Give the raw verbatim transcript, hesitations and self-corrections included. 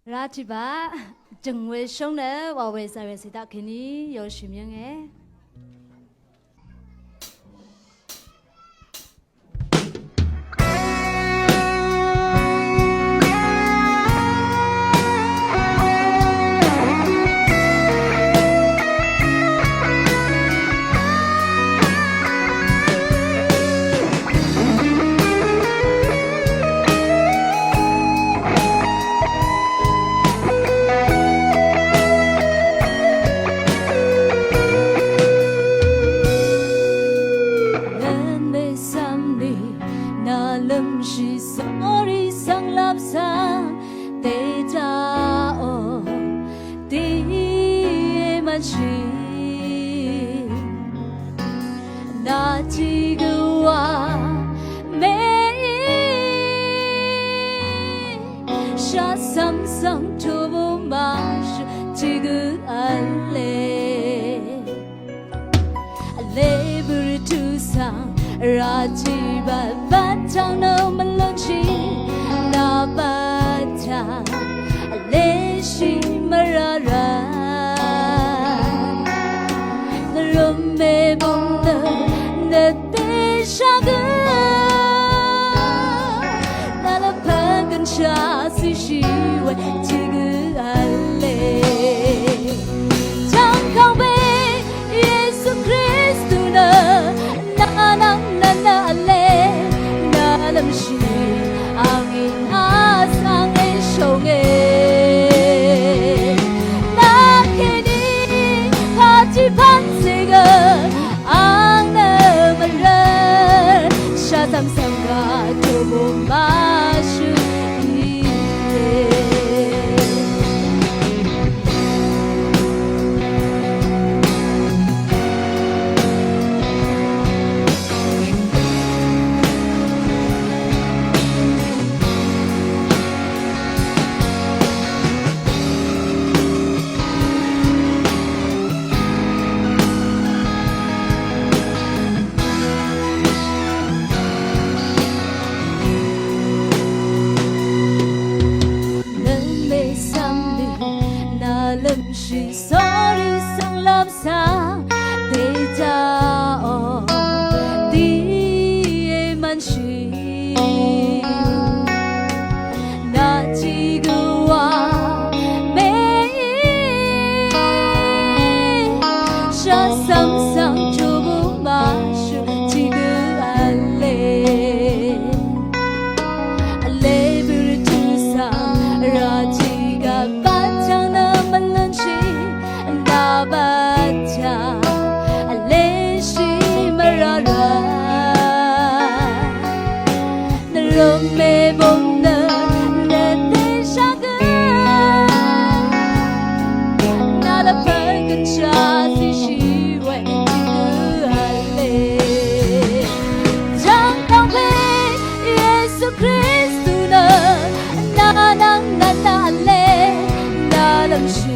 Vrá tiqbaq jø̀ng we shóng nø wa we zà we cì daqkèní yoshì myǿnge. Nønmè cv̀mni nà lømshì sórí svng lap svng dèjaqò dìe mvnshì. Nà tiq gø wa mèí shaq cv̀m svng tubù màshø tiq gø v̄le. Vle bø̀rvt tø̀ svng vrá tiq bvt bvt tang nø mvlúnshì nà bvt tang vleshì mvrá rvt. Nvrø̀m mèbø̀m nø nøt dèshaq gø nà lvpat gønshaq cìshì we tiq gø v̄le. Jangkangbe Yesu Kristu nø nà nvng nvn nø v̄le. Nà lvmshì ang ì ngà svng èshònge. Nà kèní pàtì pv̀n cè gø ang nø mvrø shaq cv̀m svng gà tubù màshø íe. Nønmè cv̀mni nà lømshì sórí svng lap svng dèjaqò dìe mvnshì. Nà tiq gø wa mèí shaq cv̀m svng tubù màshø tiq gø v̄le. Vle bø̀rvt tø̀ svng vrá tiq gvt bvt tang nø mvlúnshì nà bvt tang vleshì mvrá rvt. Nvrø̀m mèbø̀m nø nøt dèshaq gø nà lvpat gønshaq cìshì we tiq gø v̄le. Jangkangbe Yesu Kristu nø nà nvng nvn nø v̄le. Nà lvmshì